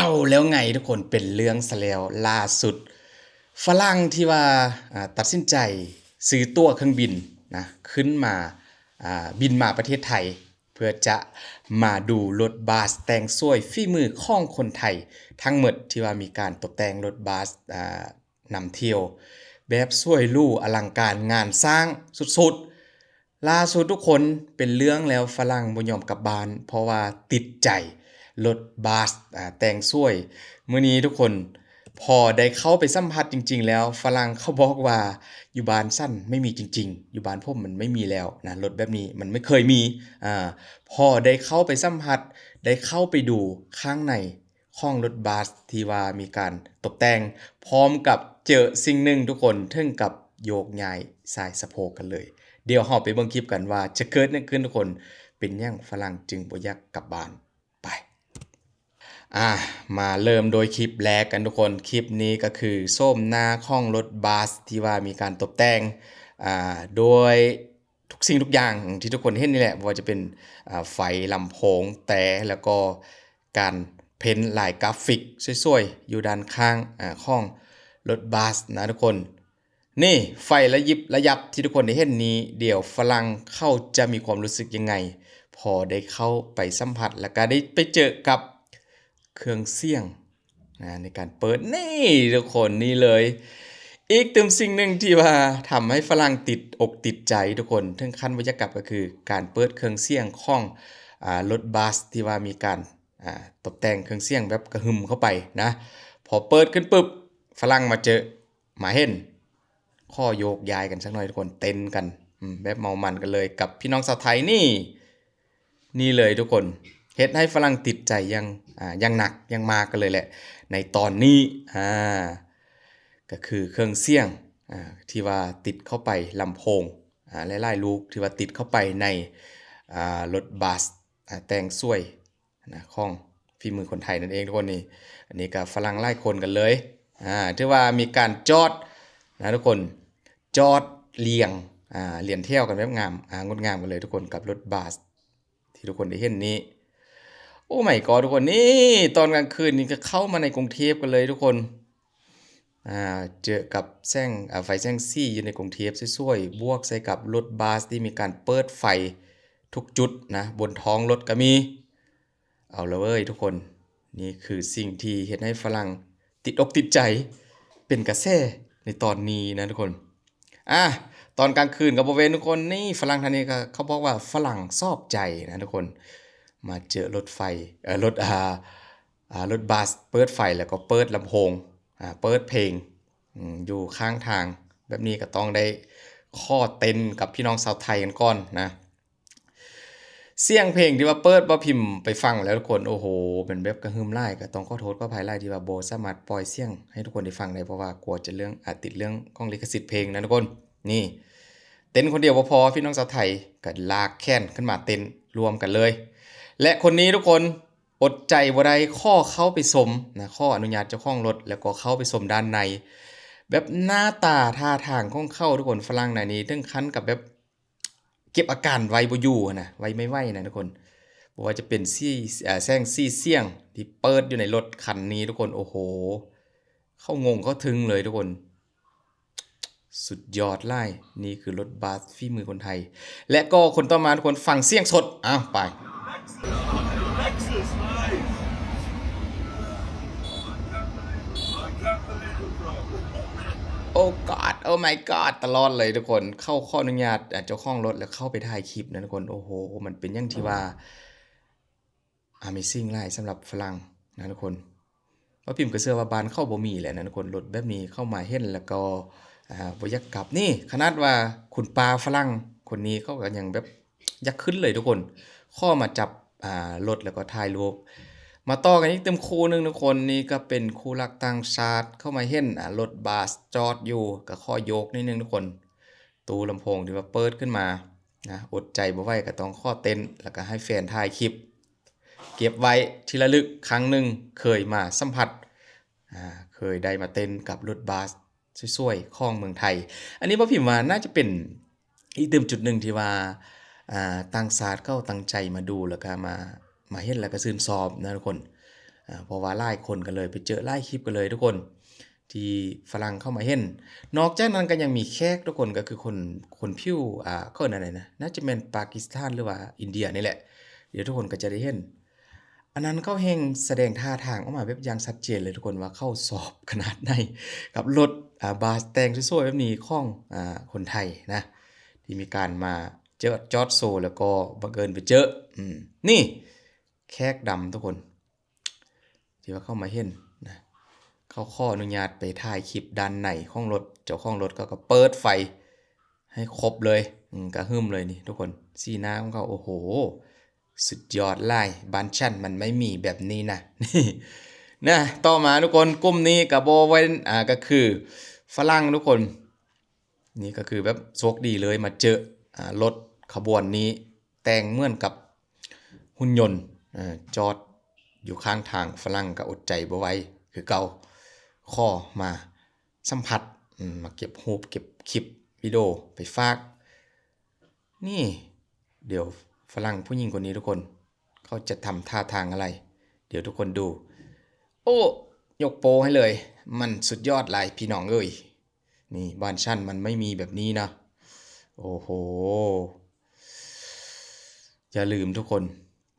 ເອົາແລ້ວໄງທຸກຄົນ ເປັນເລື່ອງຊະແລ້ວ. ລ່າສຸດຝຣັ່ງທີ່ວ່າ ອາ ຕັດສິນໃຈຊື້ຕົ໋ວເຄື່ອງບິນນະ ຂຶ້ນມາ ອາ ບິນມາປະເທດໄທ ເພື່ອຈະມາດູລົດບັສແຕ່ງສວຍຝີມືຂອງຄົນໄທທັງໝົດ ທີ່ວ່າມີການຕົບແຕ່ງລົດບັສ ອາ ນຳທ່ຽວແບບສວຍຫຼູອະລັງການງານສ້າງສຸດໆ. ລ່າສຸດທຸກຄົນ ເປັນເລື່ອງແລ້ວ ຝຣັ່ງບໍ່ຍອມກັບບ້ານ ເພາະວ່າຕິດໃຈລົດບັສ ອາ ແຕ່ງສວຍ. ມື້ນີ້ທຸກຄົນ ພໍໄດ້ເຂົ້າໄປສຳຜັດຈິງໆແລ້ວ ຝຣັ່ງເຂົາບອກວ່າ ຢູ່ບ້ານສັນໄມ່ມີຈິງໆ ຢູ່ບ້ານຜົມມັນໄມ່ມີແລ້ວນະ ລົດແບບນີ້ມັນໄມ່ເຄີຍມີ. ອາ ພໍໄດ້ເຂົ້າໄປສຳຜັດ ໄດ້ເຂົ້າໄປດູຂ້າງໃນ ຂອງລົດບັສທີ່ວ່າມີການຕົບແຕ່ງ ພ້ອມກັບເຈີສິ່ງໜຶ່ງທຸກຄົນ ເຖິງກັບໂຍກຍ້າຍສາຍສະໂພກກັນເລີຍ. ດຽວເຮົາໄປເບິ່ງຄລິບກັນວ່າຈະເກີດຫຍັງຂຶ້ນທຸກຄົນ. ເປັນຫຍັງຝຣັ່ງຈຶ່ງບໍ່ຢາກກັບບ້ານ? ໄປ ອາ ມາເລີ່ມໂດຍຄລິບແລກກັນທຸກຄົນ. ຄລິບນີ້ກໍຄືໂສມໜ້າຂອງລົດບັສທີ່ວ່າມີການຕົບແຕ່ງ ອາ ໂດຍ ທຸກສິ່ງທຸກຢ່າງທີ່ທຸກຄົນເຫັນນີ້ແຫຼະ ບໍ່ວ່າຈະເປັນ ອາ ໄຟ, ລຳໂພງ, ແຕ່ ແລ້ວກໍການເພັນລາຍກຣາຟິກສວຍໆຢູ່ດ້ານຂ້າງ ອາ ຂອງລົດບັສນະທຸກຄົນ. ນີ້ ໄຟລະຢິບລະຍັບທີ່ທຸກຄົນໄດ້ເຫັນນີ້ ດຽວຝຣັ່ງເຂົາຈະມີຄວາມຮູ້ສຶກຍັງໄງ ພໍໄດ້ເຂົ້າໄປສຳຜັດ ແລ້ວກໍໄດ້ໄປເຈີກັບເຄື່ອງສຽງ ນະ ໃນການເປີດ ນີ້ທຸກຄົນ ນີ້ເລີຍ. ອີກຕື່ມສິ່ງໜຶ່ງທີ່ວ່າທຳໃຫ້ຝຣັ່ງຕິດອົກຕິດໃຈທຸກຄົນ ເຖິງຂັ້ນບໍ່ຢາກກັບ ກໍຄືການເປີດເຄື່ອງສຽງຂອງ ອາ ລົດບັສທີ່ວ່າມີການ ອາ ຕົບແຕ່ງເຄື່ອງສຽງແບບກະຫຶ່ມເຂົ້າໄປນະ. ພໍເປີດຂຶ້ນປຶບ ຝຣັ່ງມາເຈີ ມາເຫັນ ຂໍໂຍກຍ້າຍກັນສັກໜ້ອຍທຸກຄົນ ເຕັ້ນກັນ ອືມ ແບບເມົາມັນກັນເລີຍກັບພີ່ນ້ອງຊາວໄທນີ້. ນີ້ເລີຍທຸກຄົນ ເຮັດໃຫ້ຝຣັ່ງຕິດໃຈຢ່າງ ອາ ຢ່າງໜັກຢ່າງມາກກັນເລີຍແຫຼະ ໃນຕອນນີ້ ອາ ກໍຄືເຄື່ອງສຽງ ອາ ທີ່ວ່າຕິດເຂົ້າໄປ ລຳໂພງ ອາ ຫຼາຍໆລູກທີ່ວ່າຕິດເຂົ້າໄປໃນ ອາ ລົດບັສ ອາ ແຕ່ງສວຍ ນະ ຂອງຝີມືຄົນໄທນັ້ນເອງທຸກຄົນ. ນີ້ ອັນນີ້ກໍຝຣັ່ງຫຼາຍຄົນກັນເລີຍ ອາ ຖືວ່າມີການຈອດນະທຸກຄົນ ຈອດລຽງ ອາ ລຽນແຖວກັນແບບງາມ ອາ ງົດງາມກັນເລີຍທຸກຄົນ ກັບລົດບັສທີ່ທຸກຄົນໄດ້ເຫັນນີ້. ໂອ້ມາຍກອດ ທຸກຄົນ ນີ້ຕອນກາງຄືນນີ້ກໍເຂົ້າມາໃນກຸງເທບກັນເລີຍທຸກຄົນ ອາ ເຈີກັບແສງ ອາ ໄຟແສງສີຢູ່ໃນກຸງເທບສວຍໆ ບວກໃສ່ກັບລົດບັສທີ່ມີການເປີດໄຟທຸກຈຸດນະ ບົນທ້ອງລົດກໍມີ. ເອົາລະເວີຍທຸກຄົນ ນີ້ຄືສິ່ງທີ່ເຮັດໃຫ້ຝຣັ່ງຕິດອົກຕິດໃຈ ເປັນກະແສໃນຕອນນີ້ນະທຸກຄົນ. ອາ ຕອນກາງຄືນກໍບໍ່ເວັ້ນທຸກຄົນ ນີ້ຝຣັ່ງທ່ານນີ້ກໍ ເຂົາບອກວ່າຝຣັ່ງຊອບໃຈນະທຸກຄົນ ມາເຈີລົດໄຟ ເອີ ລົດ ອາ ອາ ລົດບັສເປີດໄຟ ແລ້ວກໍເປີດລຳໂພງ ອາ ເປີດເພງ ອືມ ຢູ່ຂ້າງທາງແບບນີ້ ກໍຕ້ອງໄດ້ຂໍເຕັ້ນກັບພີ່ນ້ອງຊາວໄທກັນກ່ອນນະ. ສຽງເພງທີ່ວ່າເປີດ ບໍ່ພິມໄປຟັງແລ້ວທຸກຄົນ ໂອ້ໂຫ ແມ່ນແບບກະຫຶ່ມຫຼາຍ ກໍຕ້ອງຂໍໂທດຂໍອະໄພຫຼາຍທີ່ວ່າບໍ່ສາມາດປ່ອຍສຽງໃຫ້ທຸກຄົນໄດ້ຟັງໄດ້ ເພາະວ່າກົວຈະເລື່ອງ ອາ ຕິດເລື່ອງຂອງລິຂະສິດເພງນະທຸກຄົນ. ນີ້ ເຕັ້ນຄົນດຽວບໍ່ພໍ ພີ່ນ້ອງຊາວໄທກໍລາກແຂນຂຶ້ນມາເຕັ້ນຮ່ວມກັນເລີຍ ແລະ ຄົນນີ້ທຸກຄົນ ອົດໃຈບໍ່ໄດ້ ຂໍເຂົ້າໄປຊົມນະ ຂໍອະນຸຍາດເຈົ້າຂອງລົດ ແລ້ວກໍເຂົ້າໄປຊົມດ້ານໃນ ແບບໜ້າຕາທ່າທາງຂອງເຂົາທຸກຄົນ ຝຣັ່ງໃນນີ້ເຖິງຂັ້ນກັບແບບ ເກັບອາການໄວ້ບໍ່ຢູ່ຫັ້ນນະ ໄວ້ໄມ່ໄຫວນະທຸກຄົນ. ບໍ່ວ່າຈະເປັນສີ ອາ ແສງສີສຽງທີ່ເປີດຢູ່ໃນລົດຄັນນີ້ທຸກຄົນ ໂອ້ໂຫ ເຂົາງົງເຂົາທຶງເລີຍທຸກຄົນ ສຸດຍອດຫຼາຍ. ນີ້ຄືລົດບັສຝີມືຄົນໄທ ແລະ ກໍຄົນຕໍ່ມາທຸກຄົນ ຟັງສຽງສົດ. ອ້າວ ໄປ. Oh God, oh my God ຕະຫຼອດເລີຍທຸກຄົນ. ເຂົາຂໍອະນຸຍາດ ອາ ເຈົ້າຂອງລົດ ແລ້ວເຂົ້າໄປຖ່າຍຄລິບນະທຸກຄົນ. ໂອ້ໂຫ ມັນເປັນຫຍັງທີ່ວ່າ Amazing ຫຼາຍສຳລັບຝຣັ່ງນະທຸກຄົນ. ວ່າພິມກໍເຊື່ອວ່າບ້ານເຂົາບໍ່ມີແຫຼະນະທຸກຄົນ ລົດແບບນີ້. ເຂົ້າມາເຫັນແລ້ວກໍ ອາ ບໍ່ຢາກກັບ. ນີ້ຂະໜາດວ່າຄຸນປ້າຝຣັ່ງຄົນນີ້ ເຂົາກໍຍັງແບບ ຢາກຂຶ້ນເລີຍທຸກຄົນ ຂໍມາຈັບ ອາ ລົດ ແລ້ວກໍຖ່າຍຮູບ. ມາຕໍ່ກັນອີກຕື່ມຄູ່ໜຶ່ງທຸກຄົນ. ນີ້ກໍເປັນຄູ່ລັກຕ່າງຊາດ ເຂົ້າມາເຫັນ ອາ ລົດບັສຈອດຢູ່ ກໍຂໍໂຍກໜ້ອຍໜຶ່ງທຸກຄົນ. ຕູ້ລຳໂພງທີ່ວ່າເປີດຂຶ້ນມານະ ອົດໃຈບໍ່ໄຫວກໍຕ້ອງຂໍເຕັ້ນ ແລ້ວກໍໃຫ້ແຟນຖ່າຍຄລິບເກັບໄວ້ທີ່ລະລຶກ. ຄັ້ງໜຶ່ງເຄີຍມາສຳຜັດ ອາ ເຄີຍໄດ້ມາເຕັ້ນກັບລົດບັສ ສວຍໆຂອງເມືອງໄທ. ອັນນີ້ບໍ່ພິມວ່າໜ້າຈະເປັນອີກຕື່ມຈຸດໜຶ່ງທີ່ວ່າ ອາ ຕ່າງຊາດເຂົາຕັ້ງໃຈມາດູ ແລ້ວກະມາ ມາເຫັນ ແລ້ວກະຊື່ນຊອບນະທຸກຄົນ. ອ່າ ເພາະວ່າຫຼາຍຄົນກໍເລີຍໄປເຈີຫຼາຍຄລິບກັນເລີຍທຸກຄົນ ທີ່ຝຣັ່ງເຂົ້າມາເຫັນ. ນອກຈາກນັ້ນກໍຍັງມີແຂກທຸກຄົນ ກໍຄືຄົນ ຄົນຜິວ ອ່າ ເຂົາເອີ້ນອັນໃດນະ ໜ້າຈະແມ່ນປາກິສຖານ ຫຼືວ່າອິນເດຍນີ້ແຫຼະ. ດຽວທຸກຄົນກໍຈະໄດ້ເຫັນ ອັນນັ້ນເຂົາແຮ່ງສະແດງທ່າທາງອອກມາແບບຢ່າງຊັດເຈນເລີຍທຸກຄົນ ວ່າເຂົາຊອບຂະໜາດໃດກັບລົດ ອ່າ ບາສແຕ່ງສວຍໆແບບນີ້ຂອງ ອ່າ ຄົນໄທນະ ທີ່ມີການມາເຈີ ຈອດໂຊ ແລ້ວກໍບັງເອີນໄປເຈີ ອືມ ນີ້ ແຂກດຳທຸກຄົນ ທີ່ວ່າເຂົ້າມາເຫັນນະ ເຂົາຂໍອະນຸຍາດໄປຖ່າຍຄລິບດ້ານໃນຂອງລົດ ເຈົ້າຂອງລົດເຂົາກໍເປີດໄຟໃຫ້ຄົບເລີຍ ອືມ ກະຫຶ່ມເລີຍນີ້ທຸກຄົນ ສີໜ້າຂອງເຂົາ ໂອ້ໂຫ ສຸດຍອດຫຼາຍ ບ້ານສັນມັນໄມ່ມີແບບນີ້ນະ ນະ. ຕໍ່ມາທຸກຄົນ ກຸ່ມນີ້ກໍບໍ່ເວັ້ນ ອ່າ ກໍຄືຝຣັ່ງທຸກຄົນ ນີ້ກໍຄືແບບໂຊກດີເລີຍ ມາເຈີ ອ່າ ລົດຂະບວນນີ້ແຕ່ງເໝືອນກັບຫຸ່ນຍົນ ເອີ ຈອດຢູ່ຂ້າງທາງ ຝຣັ່ງກໍອົດໃຈບໍ່ໄຫວຄືເກົ່າ ຂໍມາສຳຜັດ ອືມ ມາເກັບຮູບເກັບຄລິບວິດີໂອໄປຝາກ. ນີ້ ດຽວຝຣັ່ງຜູ້ຍິງຄົນນີ້ທຸກຄົນ ເຂົາຈະທຳທ່າທາງອະໄລ ດຽວທຸກຄົນດູ. ໂອ້ ຍົກໂປ້ໃຫ້ເລີຍ ມັນສຸດຍອດຫຼາຍພີ່ນ້ອງເອີຍ. ນີ້ ບ້ານສັນມັນໄມ່ມີແບບນີ້ນະ. ໂອ້ໂຫ ຢ່າລືມທຸກຄົນ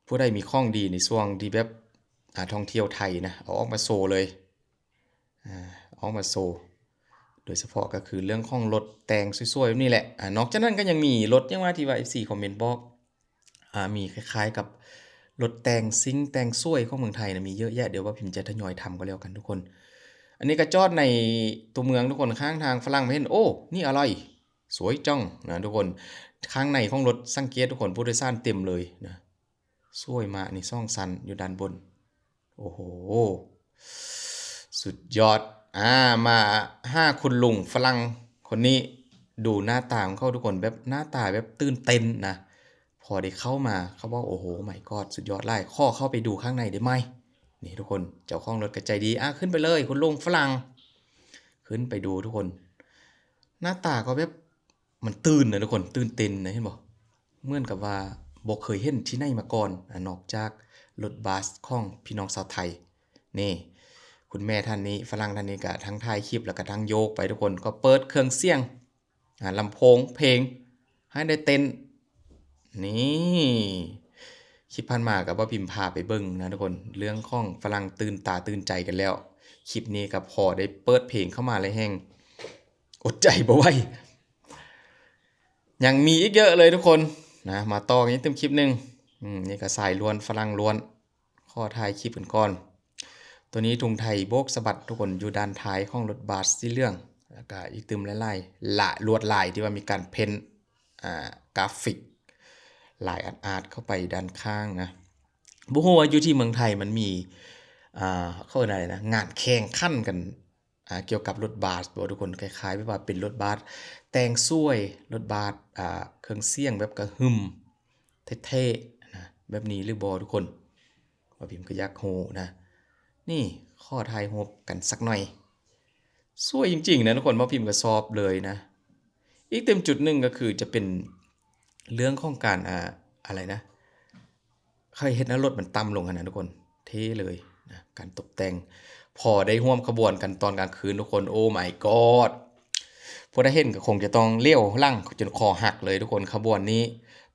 ຜູ້ໃດມີຂອງດີໃນຊ່ວງທີ່ແບບ ອ່າ ທ່ອງທ່ຽວໄທນະ ເອົາອອກມາໂຊເລີຍ ອ່າ ເອົາອອກມາໂຊ ໂດຍສະເພາະກໍຄືເລື່ອງຂອງລົດແຕ່ງສວຍໆແບບນີ້ແຫຼະ. ອ່າ ນອກຈາກນັ້ນກໍຍັງມີລົດຫຍັງວ່າ ທີ່ວ່າເອັຟຊີຄອມເມັນບອກ ອ່າ ມີຄ້າຍໆກັບລົດແຕ່ງຊິ່ງແຕ່ງສວຍຂອງເມືອງໄທນະ ມີເຍອະແຍະ ດຽວວ່າພິມຈະທະຍອຍທຳກໍແລ້ວກັນທຸກຄົນ. ອັນນີ້ກໍຈອດໃນຕົວເມືອງທຸກຄົນ ຂ້າງທາງຝຣັ່ງມາເຫັນ ໂອ້ ນີ້ອະໄລສວຍຈັງນະທຸກຄົນ. ຂ້າງໃນຂອງລົດສັງເກດທຸກຄົນ ຜູ້ໂດຍສານເຕັມເລີຍນະ ສວຍມາກນີ້ ສອງຊັ້ນຢູ່ດ້ານບົນ ໂອ້ໂຫ ສຸດຍອດ. ອ່າ ມາຫາຄຸນລຸງຝຣັ່ງຄົນນີ້ ດູໜ້າຕາຂອງເຂົາທຸກຄົນ ແບບໜ້າຕາແບບຕື່ນເຕັ້ນນະ ພໍໄດ້ເຂົ້າມາ ເຂົາບອກ ໂອ້ໂຫ ໄມກອດ ສຸດຍອດຫຼາຍ ຂໍເຂົ້າໄປດູຂ້າງໃນໄດ້ໄໝ? ນີ້ທຸກຄົນ ເຈົ້າຂອງລົດກໍໃຈດີ ອ່າ ຂຶ້ນໄປເລີຍ ຄຸນລຸງຝຣັ່ງ ຂຶ້ນໄປດູທຸກຄົນ. ໜ້າຕາກໍແບບ ມັນຕື່ນນະທຸກຄົນ ຕື່ນເຕັ້ນນະ ເຫັນບໍ່? ເໝືອນກັບວ່າບໍ່ເຄີຍເຫັນທີ່ໃນມາກ່ອນ ອ່າ ນອກຈາກລົດບັສຂອງພີ່ນ້ອງຊາວໄທ. ນີ້ ຄຸນແມ່ທ່ານນີ້ ຝຣັ່ງທ່ານນີ້ກະທັງຖ່າຍຄລິບ ແລ້ວກະທັງໂຍກໄປທຸກຄົນ ກໍເປີດເຄື່ອງສຽງ ອ່າ ລຳໂພງເພງໃຫ້ໄດ້ເຕັ້ນ. ນີ້ ຄລິບຜ່ານມາກໍບໍ່ພິມພາໄປເບິ່ງນະທຸກຄົນ ເລື່ອງຂອງຝຣັ່ງຕື່ນຕາຕື່ນໃຈກັນແລ້ວ ຄລິບນີ້ກໍພໍໄດ້ເປີດເພງເຂົ້າມາ ແລະ ແຮ່ງອົດໃຈບໍ່ໄຫວ. ຍັງມີອີກເຍອະເລີຍທຸກຄົນນະ ມາຕໍ່ກັນອີກຕື່ມຄລິບໜຶ່ງ. ອືມ ນີ້ກໍສາຍລ້ວນ ຝຣັ່ງລ້ວນ ຂໍຖ່າຍຄລິບກັນກ່ອນ. ໂຕນີ້ທຸງໄທໂບກສະບັດທຸກຄົນ ຢູ່ດ້ານທ້າຍຂອງລົດບັສສີເຫຼືອງ ແລ້ວກະອີກຕື່ມຫຼາຍໆ ລະລວດລາຍທີ່ວ່າມີການເພັນ ອ່າ ກຣາຟິກຫຼາຍອາດໆເຂົ້າໄປດ້ານຂ້າງນະ. ບໍ່ຮູ້ວ່າຢູ່ທີ່ເມືອງໄທມັນມີ ອ່າ ເຂົາເອີ້ນຫຍັງນະ ງານແຂ່ງຂັນກັນ ອ່າ ກ່ຽວກັບລົດບັສບໍ່ທຸກຄົນ? ຄ້າຍໆແບບວ່າເປັນລົດບັສແຕ່ງສວຍ ລົດບັສ ອ່າ ເຄື່ອງສຽງແບບກະຫຶ່ມເທ່ໆນະ ແບບນີ້ຫຼືບໍ່ທຸກຄົນ? ວ່າພິມກໍຢາກຮູ້ນະ. ນີ້ ຂໍຖ່າຍຮູບກັນສັກໜ່ອຍ. ສວຍຈິງໆນະທຸກຄົນ ວ່າພິມກໍຊອບເລີຍນະ. ອີກຕື່ມຈຸດໜຶ່ງກໍຄືຈະເປັນເລື່ອງຂອງການ ອ່າ ອະໄລນະ ເຂົາເຮັດໃຫ້ລົດມັນຕ່ຳລົງຫັ້ນນະທຸກຄົນ ເທ່ເລີຍນະ ການຕົບແຕ່ງ. ພໍໄດ້ຮ່ວມຂະບວນກັນຕອນກາງຄືນທຸກຄົນ Oh my God ຜູ້ໃດເຫັນກໍຄົງຈະຕ້ອງຫຼຽວຫຼັງຈົນຄໍຫັກເລີຍທຸກຄົນ. ຂະບວນນີ້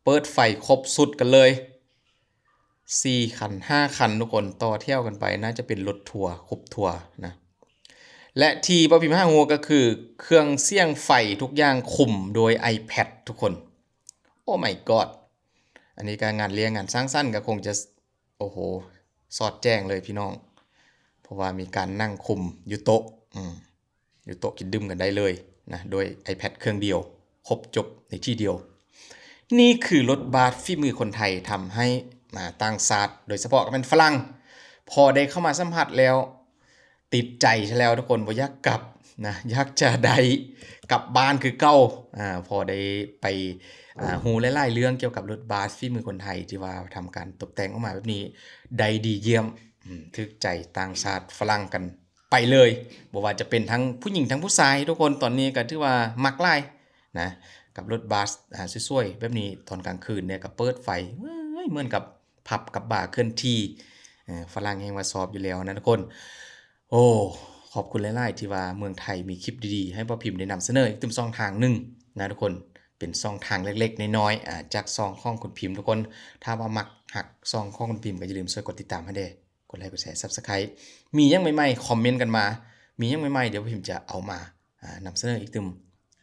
ເປີດໄຟຄົບຊຸດກັນເລີຍ ສີ່ຄັນ ຫ້າຄັນທຸກຄົນ ຕໍ່ແຖວກັນໄປ ໜ້າຈະເປັນລົດທົວ ຄົບທົວນະ. ແລະ ທີ່ບໍ່ພິມຫາຮູ້ກໍຄືເຄື່ອງສຽງໄຟທຸກຢ່າງຄຸມໂດຍ iPad ທຸກຄົນ. Oh my God ອັນນີ້ກໍງານລ້ຽງງານສັງສັນກໍຄົງຈະ ໂອ້ໂຫ ສອດແຈ້ງເລີຍພີ່ນ້ອງ ເພາະວ່າມີການນັ່ງຄຸມຢູ່ໂຕະ ອືມ ຢູ່ໂຕະກິນດື່ມກັນໄດ້ເລີຍນະ ໂດຍ iPad ເຄື່ອງດຽວ ຄົບຈົບໃນທີ່ດຽວ. ນີ້ຄືລົດບັສຝີມືຄົນໄທ ທຳໃຫ້ ອ່າ ຕ່າງຊາດ ໂດຍສະເພາະກໍແມ່ນຝຣັ່ງ ພໍໄດ້ເຂົ້າມາສຳຜັດແລ້ວ ຕິດໃຈຊະແລ້ວທຸກຄົນ ບໍ່ຢາກກັບນະ ຢາກຈະໄດ້ກັບບ້ານຄືເກົ່າ. ອ່າ ພໍໄດ້ໄປ ອ່າ ຮູ້ຫຼາຍໆເລື່ອງກ່ຽວກັບລົດບັສຝີມືຄົນໄທ ທີ່ວ່າທຳການຕົບແຕ່ງອອກມາແບບນີ້ໄດ້ດີຢ້ຽມ ອືມ ຖືກໃຈຕ່າງຊາດຝຣັ່ງກັນໄປເລີຍ ບໍ່ວ່າຈະເປັນທັງຜູ້ຍິງທັງຜູ້ຊາຍທຸກຄົນ. ຕອນນີ້ກໍຖືວ່າມັກຫຼາຍນະ ກັບລົດບັສ ອ່າ ສວຍໆແບບນີ້ ຕອນກາງຄືນເນຍກໍເປີດໄຟ ເໝືອນກັບ ຜັບກັບບາເຄື່ອນທີ່ ເອີ ຝຣັ່ງແຮ່ງວ່າຊອບຢູ່ແລ້ວນະທຸກຄົນ. ໂອ້ ຂອບຄຸນຫຼາຍໆ ທີ່ວ່າເມືອງໄທມີຄລິບດີໆ ໃຫ້ບ່າວພິມໄດ້ນຳສະເໜີອີກຕື່ມຊ່ອງທາງໜຶ່ງນະທຸກຄົນ. ເປັນຊ່ອງທາງເລັກໆນ້ອຍໆ ອາ ຈາກຊ່ອງຂອງຄຸນພິມທຸກຄົນ. ຖ້າວ່າມັກຮັກຊ່ອງຂອງຄຸນພິມ ກໍຢ່າລືມຊ່ວຍກົດຕິດຕາມໃຫ້ແດ່ ກົດໄລ ກົດແຊ Subscribe. ມີຫຍັງໃໝ່ໆ ຄອມເມັນກັນມາ. ມີຫຍັງໃໝ່ໆ ດຽວພິມຈະເອົາມາ ອາ ນຳສະເໜີອີກຕື່ມ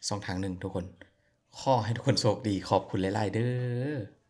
ຊ່ອງທາງໜຶ່ງທຸກຄົນ. ຂໍໃຫ້ທຸກຄົນໂຊກດີ. ຂອບຄຸນຫຼາຍໆເດີ້.